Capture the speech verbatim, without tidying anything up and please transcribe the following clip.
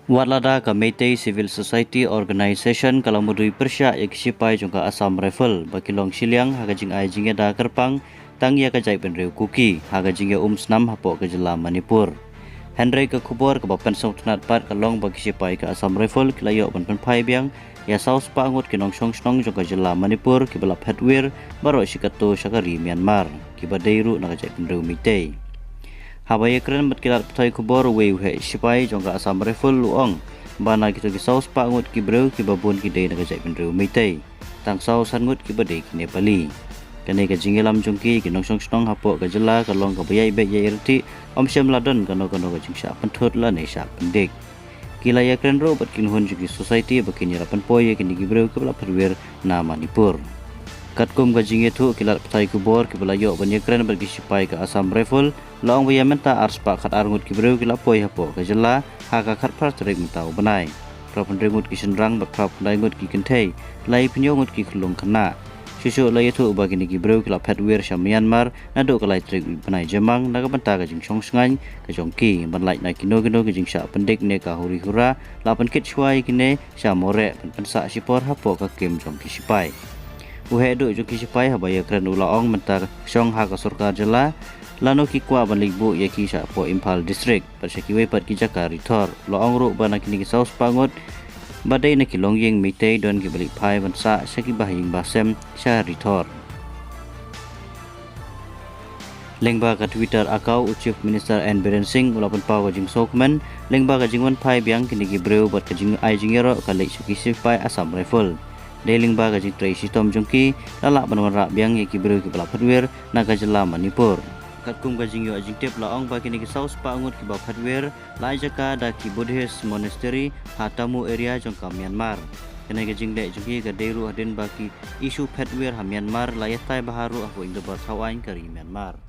Wat lada ka Meitei Civil Society Organisation ka la mudui pyrshah ïa ki shipai jong ka Assam Rifle ba ki long shiliang ha ka jingai jingïada kyrpang tang ïa ka jaitbynriew Kuki ha ka jingïaumsnam hapoh ka jylla Manipur. Hynrei ka khubor kaba pynsngewtynnat pat ka long ba ki shipai ka Assam Rifle ki la ïoh ban pynphai biang ïa saw spah ngut ki nongshong shnong jong ka jylla Manipur kiba la phet wir baroh shi katto sha ka ri Myanmar, kiba dei ruh na ka jaitbynriew Meitei. Haba ïakren bad ki lad pathai khubor, uwei u heh shipai jong ka Assam Rifle u ong ba na kito ki saw spah ngut ki briew, kiba bun ki dei na ka jaitbynriew Meitei, tang saw san ngut kiba dei ki Nepali. Kane ka jingïalam jong ki ki nongshong shnong hapoh ka jylla ka long kaba ïai beh ïai reti, ym shym la don kano kano ka jingshah pynthut lane shah pyndik. Ki la ïakren ruh bad ki nonghun jong ki society ba kin ïarap pynpoi ïa kine ki briew kiba la phet wir na Manipur. Katkum ka jingïathuh, ki lad pathai khubor kiba la ïoh ban ïakren bad ki shipai ka Assam Rifle la ong ba ïa mynta ar spah khat ar ngut ki briew ki la poi hapoh ka jylla ha ka khatphra tarik mynta u bnai. Phra phew hynriew ngut ki shynrang bad phra phew khyndai ngut ki kynthei, lai phew hynñiew ngut ki khyllung khynnah. Shuh shuh la ïathuh ba kine ki briew ki la phet wir sha Myanmar naduh ka lai tarik bnai Jymmang na ka bynta ka jingshong shngaiñ ka jong ki, ban lait na kino kino ki jingshah pyndik ne ka huri hura, la pynkit shuwa ïa kine sha Moreh ban pynsah shipor hapoh ka kem jong ki shipai. U heh duh jong ki shipai haba ïakren u la ong mynta ka shong ha ka sorkar jylla, lano ki kwah ban leit buh ïa ki shapoh Imphal District bad sha kiwei pat ki jaka ri thor. La ong ruh ba na kine ki saw spah ngut ba dei na ki longïing Meitei don kiba leit phai ban sah sha ki bahaïing bahasem sha ri thor. Lyngba ka Twitter account, u Chief Minister N Biren Singh u la pynpaw ka jingsngewkmen lyngba ka jingwan phai biang kine ki briew bad ka jingai jingïaroh ka leit sha ki shipai Assam Rifle. Dei lyngba ka jingtrei shitom jong ki la lah ban wanrah biang ïa ki briew kiba la phet wir na ka jylla Manipur. Katkum ka jingïoh jingtip la ong ba kine ki saw spah ngut kiba phet wir la ai jaka da ki Buddhist monastery ha Tamu area jong ka Myanmar. Kane ka jingleh jong ki ka dei ruh hadien ba ki issue phet wir ha Myanmar la ïatai bha ruh hapoh ïing dorbar thaw aiñ ka ri Myanmar.